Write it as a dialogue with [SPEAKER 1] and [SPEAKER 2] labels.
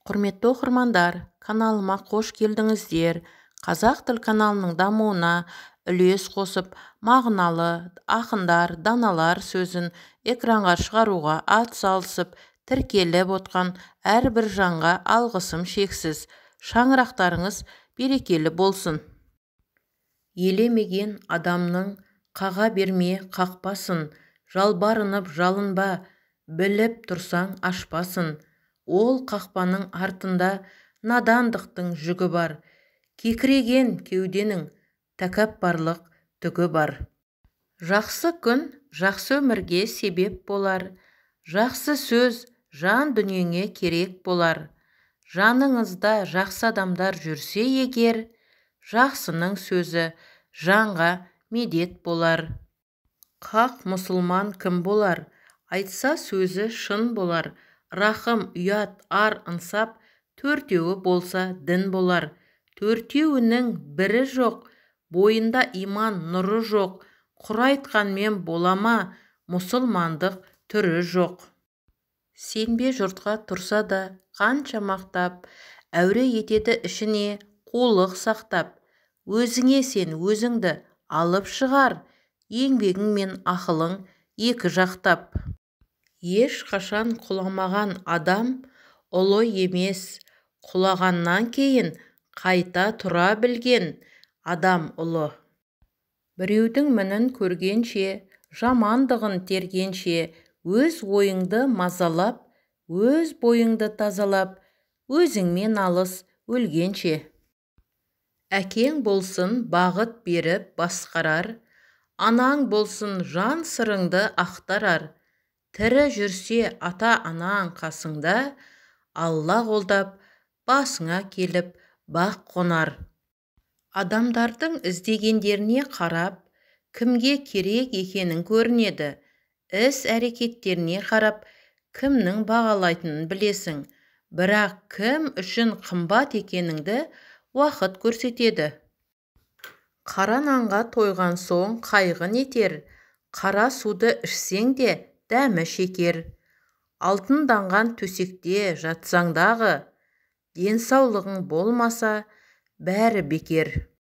[SPEAKER 1] Құрметті оқырмандар, каналыма қош келдіңіздер. Қазақ тіл каналының дамуына үлес қосып, мағыналы ақындар, даналар сөзін экранға шығаруға ат салысып, тіркеліп отқан әрбір жанға алғысым шексіз. Шаңырақтарыңыз берекелі болсын. Елемеген адамның қаға берме қақпасын, жалбарынып жалынба, біліп тұрсаң ашпасын. Ол қақпаның артында надандықтың жүгі бар. Кекірейген кеуденің тәкаппарлық түгі бар. Жақсы күн жақсы өмірге себеп болар. Жақсы сөз жан дүниеңе керек болар. Жаныңызда жақсы адамдар жүрсе егер, жақсының сөзі жанға медет болар. Қақ мұсылман кім болар? Айтса сөзі шын болар. Рахым, ұят, ар, ынсап, төртеуі болса дін болар. Төртеуінің бірі жоқ, бойында иман нұры жоқ. Құр айтқанмен бола ма, мұсылмандық түрі жоқ. Сенбе жұртқа тұрса да қанша мақтап, әуре етеді ішіне қулық сақтап. Өзіңе сен өзіңді алып шығар, еңбегің мен ақылың екі жақтап. Ешқашан құламаған адам ұлы емес, құлағаннан кейін қайта тұра білген адам ұлы. Біреудің мінін көргенше, жамандығын тергенше, өз ойыңды мазалап, өз бойыңды тазалап, өзіңмен алыс өлгенше. Әкең болсын бағыт беріп басқарар, анаң болсын жан сырыңды ақтарар. Тірі жүрсе ата-анаң қасыңда, Алла қолдап, басыңа келіп бақ қонар. Адамдардың іздегендеріне қарап, кімге керек екенін көрінеді. Іс-әрекеттеріне қарап, кімнің бағалайтынын білесің. Бірақ кім үшін қымбат екеніңді уақыт көрсетеді. Қара нанға тойған соң қайғы нетер, қара суды ішсең де дәмі шекер. Алтынданған төсекте жатсаңдағы, денсаулығың болмаса бәрі бекер.